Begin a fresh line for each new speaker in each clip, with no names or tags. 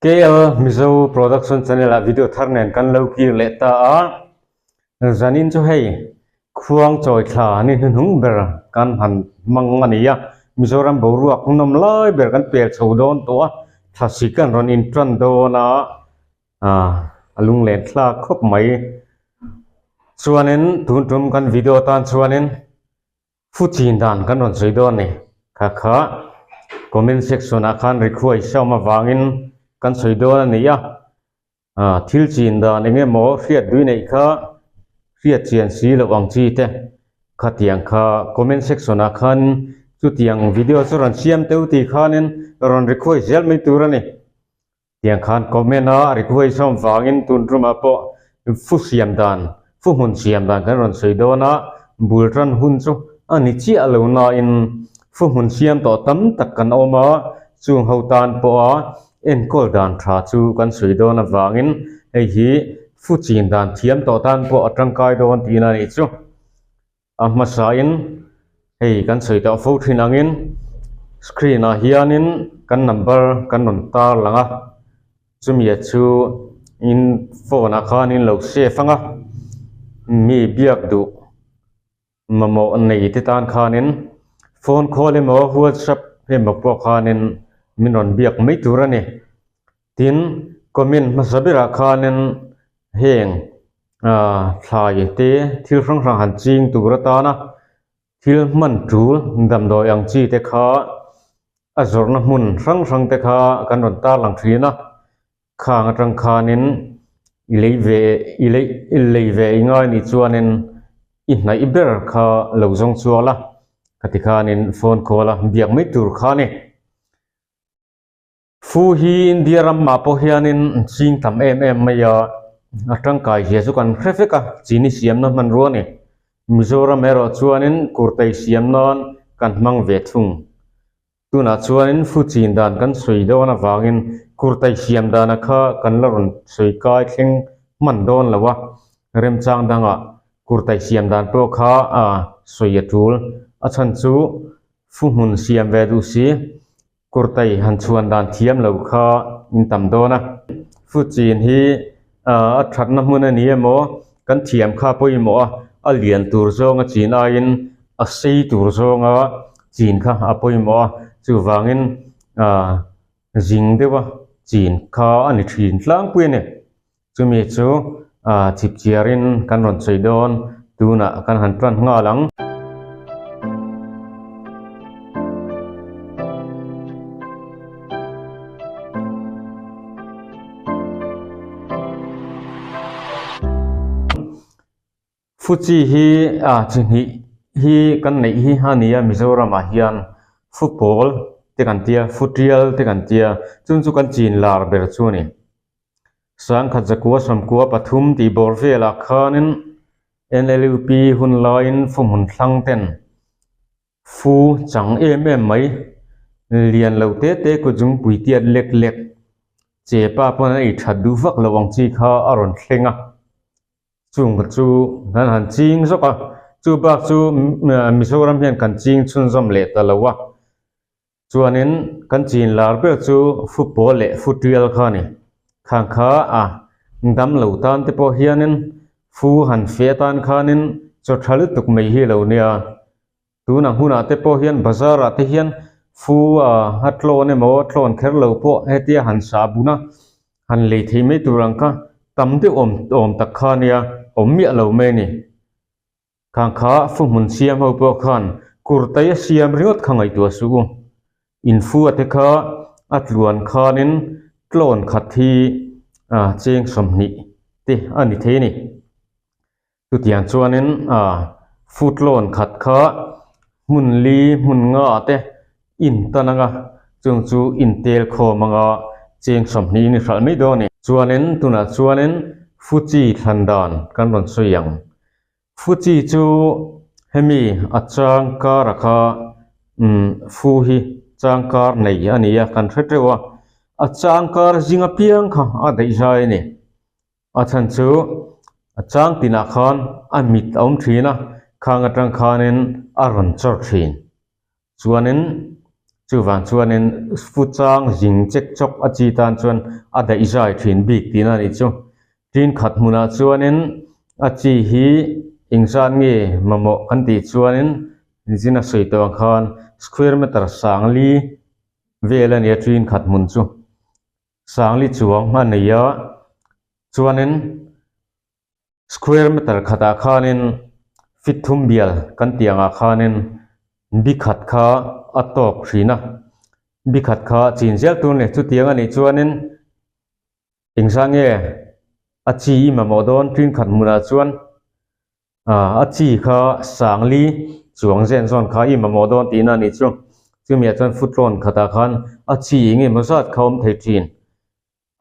KL Mizo Production Channel ah video thar nen kan lo kir leh ta a, zanin chu hei khuang chawi thla ni hnuhnung ber kan han hmang a ni a, Mizoram boruak nawm lai ber kan pel chho dawn tawh a, thlasik an rawn intan dawn a, a lunglen thlak khawp mai. Chuanin tun tum kan video tan chuanin Fu chin dan kan rawn sawi dawn a ni. Kha kha comment section ah khan request a awm avangin kan sawi dawn a ni a. Ah thil chin dan eng emaw hriat dui neih kha hriat chian si loh ang chi te khatiang kha comment section ah khan chutiang video chu rawn siam teuh tih khanin rawn request zel mai tur a ni. Tiang khan comment a request awm vangin tun tumah pawh fu siam dan, fu hmun siam dan kan rawn sawi dawn a, bul tan hun chu a ni chiah lo nain fu hmun siam tawh tam tak kan awm a, chung ho tan pawha enkawl dan tha chu kan sawi dawn avangin hei hi fu chin dan thiam tawh tan pawh a tangkai dawn tihna a nih chu. A hmasain hei kan sawi tawh fo thin angin screen ah hianin kan number kan rawn tar lang a chumi ah chu in phone ah khanin lo save ang a mi biak duh mamawh nei te tan khanin phone call emaw whatsapp emaw pawh khanin min rawn biak mai tur a ni. Tin, comment hmasa berah khanin heng ah thlai te thil hrang hrang han ching tur atana thil hman tul damdawi ang chi te kha a zawrhna hmun hrang hrang te kha kan rawn tarlang thin a, khang atang khanin i lei ve i lei i lei ve i ngai nih chuanin i hnaih ber kha lo zawng chhuak la, khati khanin phone call a biak mai tur kha a ni. Fu hi India ramah pawh hianin an ching tam em em mai a, a tangkai zia chu kan hre vek a, chini siamna hmanrua a ni. Mizoram erawh chuanin kurtai siam nan kan hmang ve thung. Tunah chuanin fu chin dan kan sawi dawn avangin kurtai siam dana kha kan la rawn sawi kai thleng hman dawn lo a, remchang dangah kurtai siam dan pawh kha a sawi a tul. A chhan chu fu hmun siam ve duh si. Kurtai han chhuan dan thiam lo kha in tam dawn a. Fu chin hi a thatna hmun a ni emaw kan thiam kha pawimawh a, a lian tur zawnga chin aiin a sei tur zawnga chin kha a pawimawh a, chuvangin zing deuha chin kha a ni thin tlangpui a ni. Chumi chu chipchiarin kan rawn sawi dawn, tunah kan han tan nghal ang. Fuchi hi chi hnih hi kan neih hi a ni a Mizoramah hian football te kan tia futial te kan tia chung chu kan chin lar ber chu a ni. Sangkhat zakua sawmkua pathum tih bawr velah khanin NLUP hun laiin fuhmun thlang ten fu chang em em mai lian lo te te kut zungpui tiat lek lek che pa pawn a ei that duh vak lo ang chi kha a rawn thleng a chung chu kan han ching zawk a chu bak chu Mizoram hian kan ching chhunzawm leh ta lo a. Chuanin kan chin lar ber chu football leh futial kha a ni. Khang kha a dam lo tan te pawh hianin fu han fe atan khanin chaw tha lutuk mai hi lo nia. Tunah hmunah te pawh hian bazar ah te hian fu a tlawn emaw tlawn kher lo pawh hetia han sah bun a han lei thei mai tur ang kha tam deuh awm awm tak kha a nia awm miah lo mai a ni. Khang kha fu hmun siam ho pawh khan kurtai a siam ringawt kha ngaihtuah suh u. In fu a te kha a tluan khanin tlawn khat hi cheng 20 te a ni thei a ni. Chutiang chuanin fu tlawn khat kha hmun li hmun nga ah te in tan anga chung chu in tel khawm anga cheng 20 ni hralh mai dawn a ni. Chuanin tunah chuanin fu chi thlan dan kan rawn sawi ang. Fuchi chu hemi a chang kar a kha umm fu hi chang kar nei a ni a kan hre teuh a, a chang kar zing apiang kha a daih zai a ni. A chhan chu a chang tinah khan a mit a awm thin a, khang atang khanin a rawn chawr thin. Chuanin. Chuvang chuanin fu chang zing chek chawk a chi tan chuan a daih zai thin bik tihna a nih chu. Tin khat hmunah chuanin a chi hi engzat nge mamawh kan tih chuanin zin a sawi tawh ang khan square meter sangli vel a nia tin khat hmun chu sangli chuang a nei a chuanin square meter khatah khanin feet thum bial kan tih angah khanin bi khat kha a tawk thin a bi khat kha chin zel tur a ni chutiang a nih chuanin. Engzah nge a chi i mamawh dawn ṭin khat hmunah chuan a chi kha sangli chuang zen zawn kha i mamawh dawn tihna a nih chu. Chumiah chuan footlawn khatah khan a chi eng emaw zat kha awm thei ṭhin.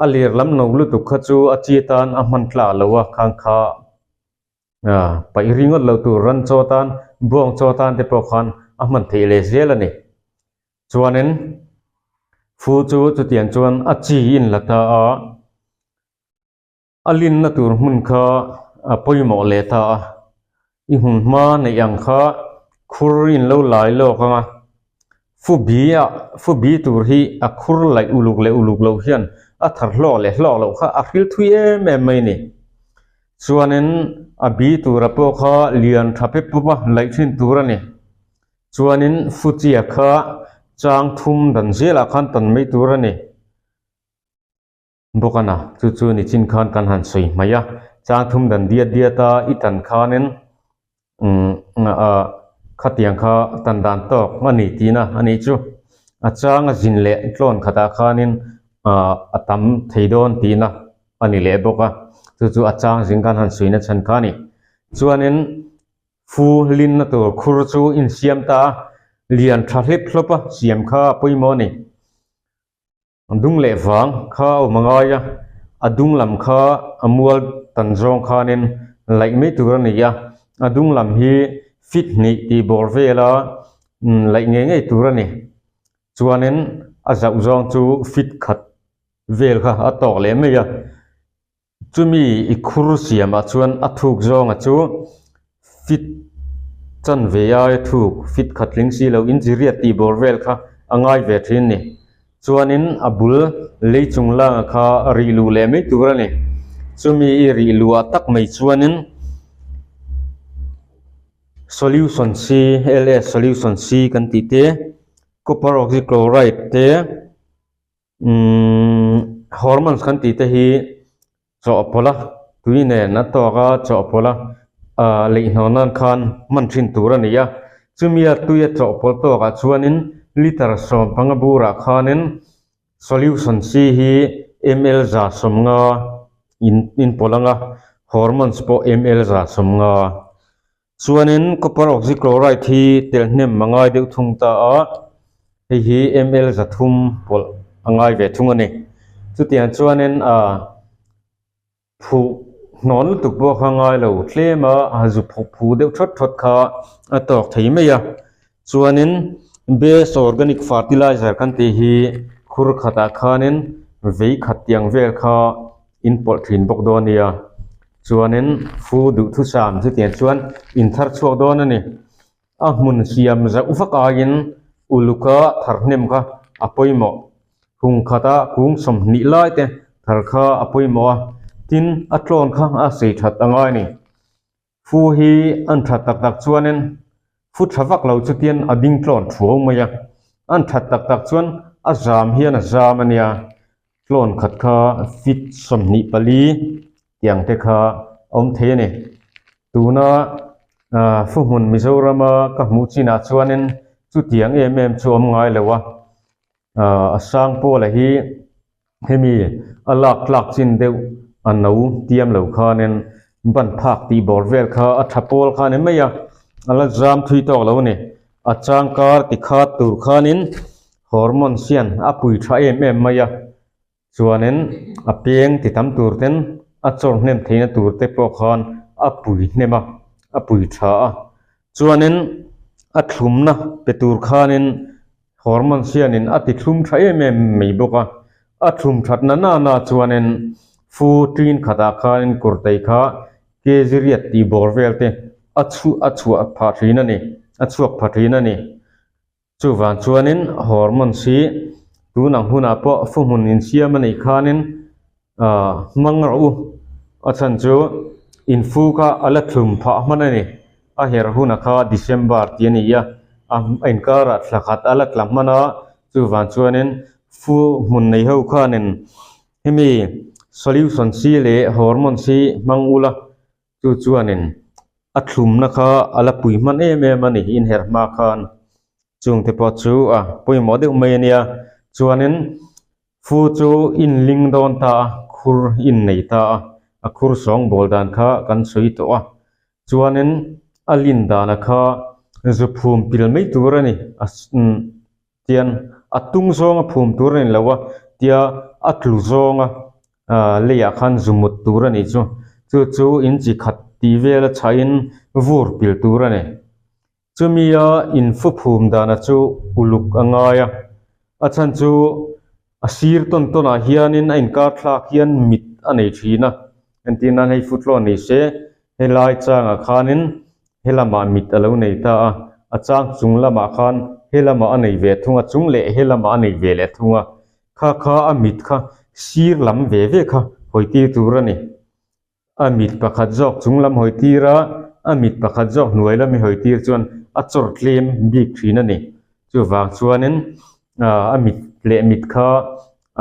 A lir lam no lutuk kha chu a chi atan a hman tlak lo a, khang kha paih ringawt lo tur ran chaw tan, buang chaw tan te pawh khan a hman theih leh zel a ni. Chuanin fu chu chutiang chuan a chi in la ta a, a linna tur hmun kha a pawimawh leh ta a, i hmun hma neih ang kha khur in lo lai lawk ang a, fu bi ah fu bi tur hi a khur laih uluk leh uluk loh hian a thar hlawk leh hlawk loh kha a hril thui em em mai a ni. Chuanin a bi tura pawh kha lian tha pep pawp a laih thin tur a ni. Chuanin Fuchia kha chang thum dan zelah khan tan mai tur a ni bawk a na, chu chu nichin khan kan han sawi hmaih a, chang thum dan diat diat a i tan khanin umm ah khatiang kha tan dan tawk a ni tihna a nih chu, a chang a zin leh tlawn khatah khanin ah a tam thei dawn tihna a ni leh bawk a, chu chu a chang zin khan han sawi na chhan kha a ni. Chuanin. Fu linna tur khur chu insiam ta a, lian tha hlep hlawp a siam kha a pawimawh a ni. Dung leh vang kha a awm a ngai a, a dung lam kha a mual tan zawng khanin laih mai tur a ni a, a dung lam hi feet hnih tih bawr vela laih ngei ngei tur a ni. Chuanin a zauh zawng chu feet khat vel kha a tawk leh mai a. Chumi i khur siamah chuan a thuk zawnga chu fit chanve aia thuk fit khat tling si lo inchi riat tih bawr vel kha a ngai ve thin ni. Chuanin a bul lei chung langa kha rih luh leh mai tur a ni. Chumi i rih luhah tak mai chuanin solution C, LS solution C kan tih te, copper oxychloride te, Umm hormones kan tih te hi chawhpawlh a tui nen a tawk a chawhpawlh a ah leihnawn nan khan hman thin tur a ni a chumi a tui a chawhpawlh tawkah chuanin liter 15 burah khanin solution c hi ml 150 in inpawlh ang a hormones pawh ml 150. Chuanin copper oxychloride hi tel hnem a ngai deuh thung ta a, hei hi ml 300 pawlh a ngai ve thung a ni. Chutiang chuanin ah phuh hnawn lutuk pawh kha ngai lo tlem a, a zu phuh phuh deuh thawt thawt kha a tawk thei mai a. Chuanin base organic fertilizer kan tih hi khur khatah khanin vei khat tiang vel kha in pawlh thin bawk dawn a nia. Chuanin fu duhthusam chutiang chuan in thar chhuak dawn a ni. A hmun siam zauh vak aiin uluka thar hnem kha a pawimawh. Hung khata kung 20 lai te thar kha a pawimawh a, tin a tlawn kha a sei that a ngai a ni. Fu hi an that tak tak chuanin fu tha vak lo chu tian a ding tlawn thuau mai a, an that tak tak chuan a zam hian a zam a nia, tlawn khat kha feet 24 tiang te kha a awm thei a ni. Tuna ah fu hmun Mizorama ka hmuh chinah chuanin chutiang em em chu awm ngai lo a, ah a sang pawla hi hemi a lak tlak chin deuh a no tiam lo khanin ban phak tih bawr vel kha a tha pawl kha a ni mai a a la zam thui tawk lo a ni a changkar ti khat tur khanin hormones hian a pui tha em em mai a chuanin a peng ti tam tur ten a chawr hnem theihna tur te pawh khan a pui hnem a a pui tha a chuanin a thlumna pe tur khanin Hormones hianin a ti thlum tha em em mai bawk a, a thlum that na na na chuanin fu ṭin khatah khanin kurtai kha kg riat tih bawr vel te a chhuah a chhuah phah thin a ni, a chhuak pha thin a ni. Chuvang chuanin hormones hi tun ang hunah pawh fuhmun insiam a nih khanin ahh hmang rawh u. A chhan chu infu kha a la thlum phah hman a ni. A her huna kha December tih a ni a, a inkarah thla khat a la tla hman a, chuvang chuanin fu hmun nei ho khanin hemi solution si leh hormones hi hmang ula Chu chuanin a thlumna kha a la pui hman em em a ni inherh hma khan chungte pawh chu a pawimawh deuh mai a nia. Chuanin fu chu inling dawn ta a, khur innei ta a, a khur sawng bawl dan kha kan sawi tawh a. Chuanin a lin dana kha zu phum pil mai tur a ni a tian a tung zawnga phum tur a ni lo a tia a tlu zawnga ah leiah khan zu mut tur a nih chu chu chu in chi khat tih vel a chhahin vur pil tur a ni chumi a infu phum dana chu uluk a ngai a a chhan chu a sir tawn tawn ah hianin a inkar thlak hian mit a nei thin a entir nan hei footlawn ni se helai changah khanin helamah mit a lo nei ta a a chang chung lamah khan helamah a nei ve thung a chung leh helamah a nei ve leh thung a kha kha a mit kha sir lam ve ve kha hawi tir tur a ni a mit pakhat zawk chung lam hawi tir a a mit pakhat zawk hnuai lam hi hawi tir chuan a chawr tlem bik thin a ni chuvang chuanin ah a mit leh mit kha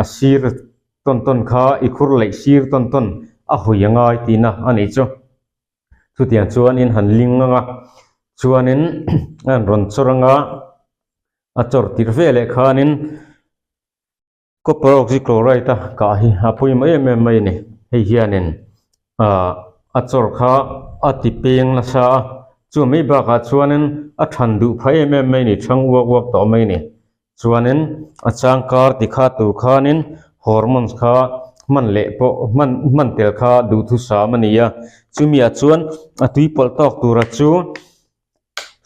a sir tawn tawn kha i khur leh sir tawn tawn a hawi a ngai tihna a nih chu. Chutiang chuanin han ling ang a, chuanin a han rawn chawr ang a, a chawr tirh veleh khanin copper oxychloride a kah hi a pawimawh em em mai a ni. Hei hianin ah a chawr kha a ti peng nasa a, chu mai bakah chuanin a than duh phah em em mai a ni, thang uak uak tawh mai a ni. Chuanin a changkar ti kha tur khanin hormones kha hman leh pawh hman hman tel kha duhthusam a ni a, chumi ah chuan a tui pawlh tawk tura chu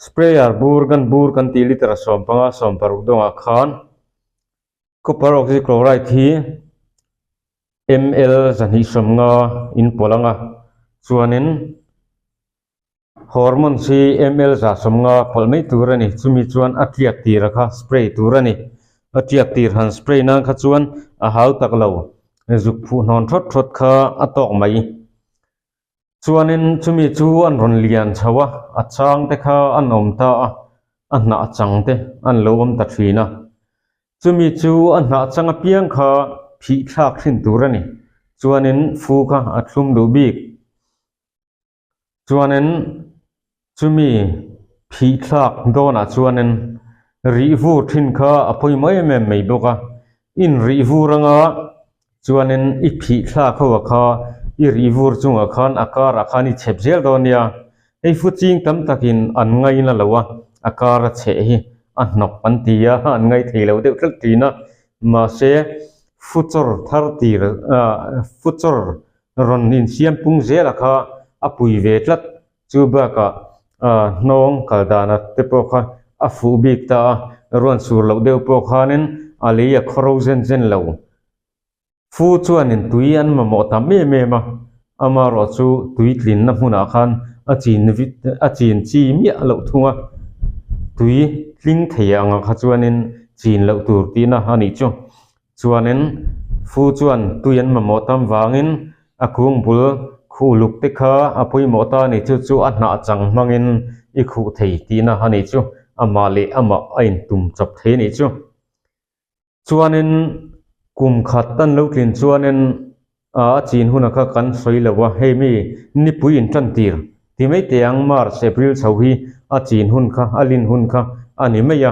sprayer bur gun bur kan tih litre 15 16 dawngah khan copper oxychloride hi ml 250 in pawlh ang a, chuanin. Hormones hi ml 150 pawlh mai tur a ni. Chumi chuan a tiak tira kha spray tur a ni. A tiak tir han spray nan kha chuan a hau tak lo. Zuk phuh hnawn thawt thawt kha a tawk mai. Chuanin chumi chu an rawn lian chho a, a chang te kha an awm ta a, a hnah chang te an lo awm ta thin a. Chumi chu a hnah chang apiang kha phih thlak thin tur a ni. Chuanin fu kha a thlum duh bik. Chuanin chumi phih thlak dawnah chuanin rih vur thin kha a pawimawh em em mai bawk a, in rih vur anga chuanin i phih thlak ho ah kha i rih vur chungah khan a karah khan i chhep zel dawn nia, hei fu ching tam takin an ngaina lo a, a kar a chheh hi a hnawk an ti a, an ngai thei lo deuh tlat thin a, mahse fuchawr thar tir ah fuchawr Rawn insiam pung zela kha a pui ve tlat. Chu bakah hnawng kal dana te pawh kha a fuh bik ta a, ruan sur loh deuh pawh khanin a lei a khaw ro zen zen lo. Fu chuanin tui an mamawh tam em em a, amaherawh chu tui tlinna hmunah khan a chin a chin chi miah loh thung a, tui tling thei angah kha chuanin chin loh tur tihna a nih chu. Chuanin fu chuan tui an mamawh tam vangin a kung bul khuh luk te kha a pawimawh ta a ni chu chu a hnah chang hmangin i khuh thei tihna a nih chu amah leh amah a intum chawp thei a nih chu. Chuanin kum khat tan lo tlin chuanin a chin hunah kha kan sawi lo a, hei mi nipui in tan tir ti mai teh ang March April chho hi a chin hun kha a lin hun kha a ni mai a.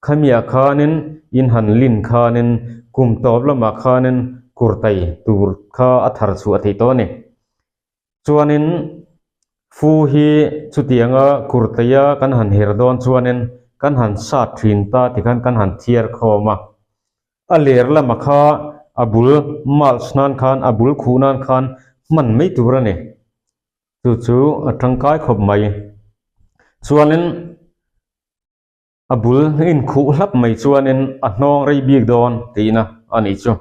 Khamiah khanin in han lin khanin kum tawp lamah khanin kurtai tur kha a thar chhuah theih tawh a ni. Chuanin fu hi chutianga kurtaia kan han her dawn chuanin kan han sat thin ta tikhan kan han thiar khawm a. A ler lamah kha a bul mulch nan khan a bul khuh nan khan hman mai tur a ni. Chu chu a tangkai khawp mai. Chuanin. A bul inkhuh hlap mai chuanin a hnawng rei bik dawn tihna a nih chu.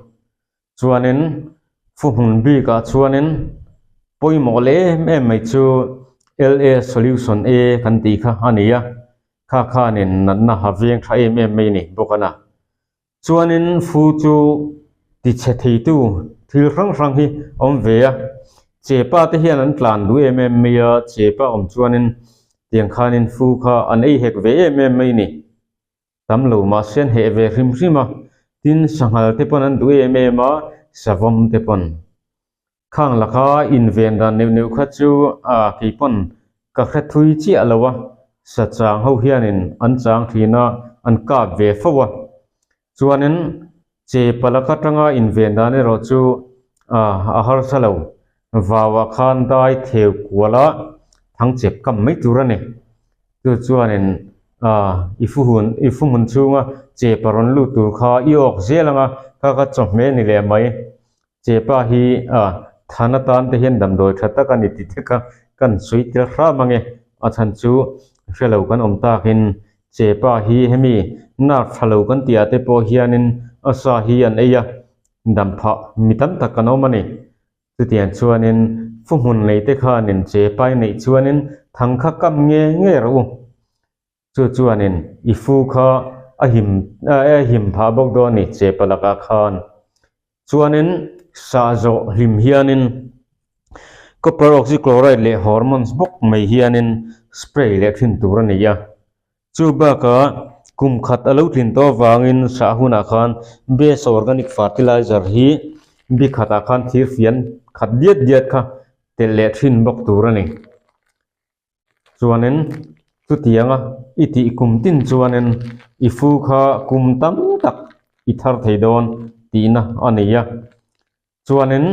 Chuanin fuhmun bikah chuanin pawimawh leh em em mai chu LA solution A kan tih kha a ni a. Kha khanin natna ha veng tha em em mai a ni bawk a na. Chuanin fu chu tichhe theitu thil hrang hrang hi a awm ve a, chepa te hian an tlan duh em em mai a, chepa awm chuanin tiang khanin fu kha an ei hek ve em em mai a ni. Tam lo mahse an heh ve hrim hrim a, tin sanghal te pawn an duh em em a, savawm te pawn. Khang laka inven dan neuh neuh kha chu a kei pawn ka hre thui chiah lo a, sa chang ho hianin an chang thin a, an kap ve fo a. Chuanin che palak atanga inven dan erawh chu a a harsa lo. Vauah khan dai theu kual a, thang chep kam mai tur a ni. Chu chuanin a i fu hun i fu hmun chhunga che pa rawn lut tur kha i awk zel ang a, kha kha chawhmeh a ni leh mai. Chepa hi a than atan te hian damdawi tha tak a ni ti thek a, kan sawi tel hram ange, a chhan chu hre lo kan awm takin Chepa hi hemi nerve tha lo kan tih ah te pawh hianin a sa hi an ei a, dam phah mi tam tak kan awm a ni. Chutiang chuanin fu hmun nei te khanin Chepa i neih chuanin thang kha kam nge nge rawh u. Chu chuanin i fu kha a him a him phah bawk dawn a ni che palakah khan. Chuanin sah zawh hlim hianin copper oxychloride leh hormones bawk mai hianin spray leh thin tur a ni a. Chu bakah kum khat a lo tlin tawh avangin sah hunah khan base organic fertilizer hi bi khatah khan thir fian khat diat diat kha telh leh thin bawk tur a ni. Chuanin chutianga i tih kum tin chuanin i fu kha kum tam tak i thar thei dawn tihna a ni a. Chuanin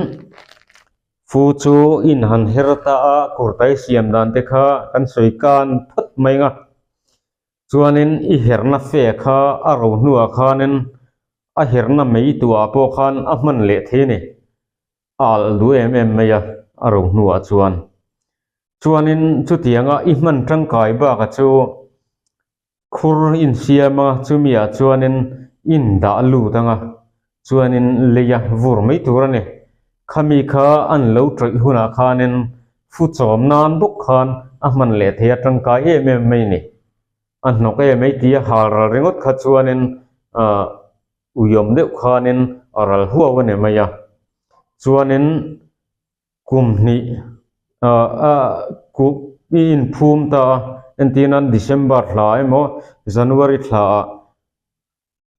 fu chu in han her ta a, kurtai siam dan te kha kan sawi kan phawt mai ang a. Chuanin i herna fe kha a ro hnuah khanin a herna mai tuah pawh khan a hman leh thei a ni. A alh duh em em mai a, a ro hnuah chuan. Chuanin chutianga i hman tangkai baka chu khur insiam a, chumiah chuanin in dah lut ang a, chuanin lei a vur mai tur a ni. Khami kha an lo tawih hunah khanin fu chawm nan bawk khan a hman leh thei a tangkai em em mai a ni. A hnawk em ei tia hal ral ringawt kha chuanin ahh uiawm deuh khanin a ral huau a ni mai a. Chuanin Kum hnih ah i inphum ta a, entir nan December thla emaw January thla ah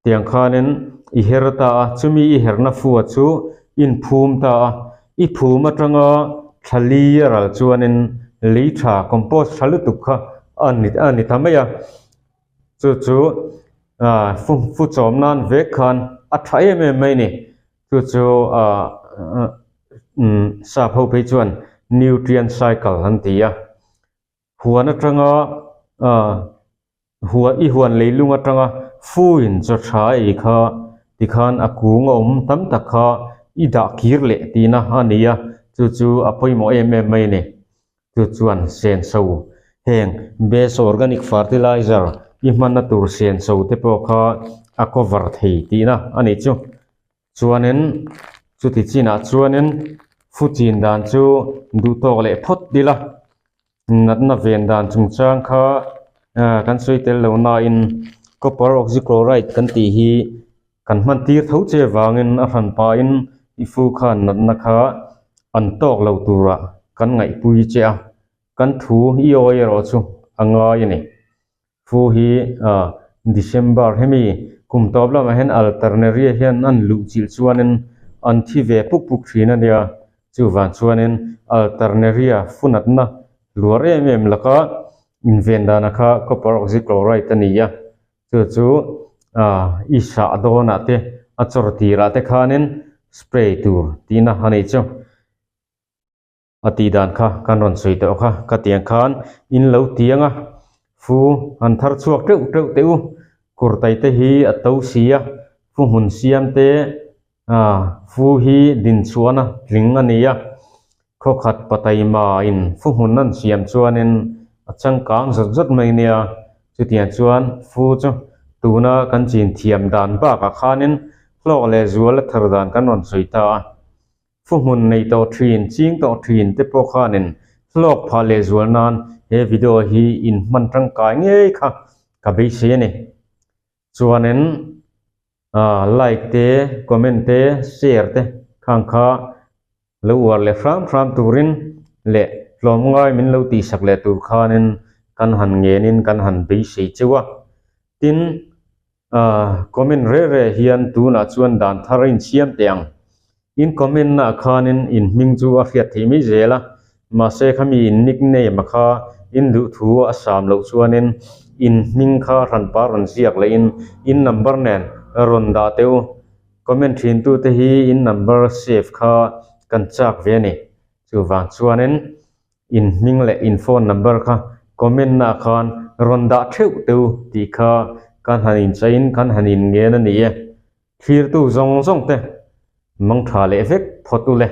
tiang khanin i her ta a, chumi i herna fua chu i inphum ta a, i phum atanga thla li a ral chuanin lei tha compost tha lutuk kha a ni a ni ta mai a, chu chu fu chawm nan vek khan a tha em em mai a ni. Chu chu ah sap ho phei chuan nutrient cycle an ti a, huan atanga ah huan i huan leilung atanga fuin chaw tha a ei kha tikhan a kung a awm tam tak kha i dah kir leh tihna a ni a, chu chu a pawimawh em em mai a ni. Chu chuan senso heng best organic fertilizer i hmanna tur senso te pawh kha a cover thei tihna a nih chu. Chuanin chuti chinah chuanin fu chin dan chu duh tawk leh phawt ila natna ven dan chungchang kha kan sawi tel lo nain copper oxychloride kan tih hi kan hman tir tho che vangin a hran pahin i fu khan natna kha an tawk lo tura kan ngaihpui che a, kan thu i awi erawh chu a ngai a ni. Fu hi December hemi kum tawp lamah hian Alternaria hian an luh chilh chuanin an thi ve puk puk thin a nia, chuvang chuanin Alternaria fu natna hluar em em laka inven dana kha copper oxychloride a ni a, chu chu i sah dawnah te a chawr tirah te khanin spray tur tihna a nih chu. A tih dan kha kan rawn sawi tawh kha ka tiang khan in lo tiang a, fu han thar chhuak teuh teuh teh u, kurtai te hi a to si a, fu hmun siam te ah fu hi din chhuan a tling a ni a, khawkhat pataima in fu hmun an siam chuanin a changkang zawt zawt mai nia, chutiang chuan fu chu tuna kan chin thiam dan bakah khanin hlawk leh zual a thar dan kan rawn sawi ta a. Fu hmun nei tawh thin, ching tawh thin te pawh khanin hlawk phah leh zual nan he video hi in hman tangkai ngei kha ka beisei a ni. Chuanin like te, comment te, share te khang kha lo uar leh hram hram turin leh tlawmngai min lo tihsak leh tur khanin kan han ngenin kan han beisei cheu a. Tin, comment reh reh hian tunah chuan dan thar a insiam teh ang. In comment naah khanin in hming chu a hriat theih mai zel a, mahse khami in nickname a kha in duhthu a sam loh chuanin in hming kha hranpa rawn ziak lehin in number nen rawn dah teh u. Comment thin tute hi in number save kha kan chak ve a ni. Chuvang chuanin in hming leh in phone number kha comment naah khan rawn dah theuh teh u tih kha kan han inchaihin kan han inngen a ni e. Thlirtu zawng zawng te mang tha leh vek phawt u le.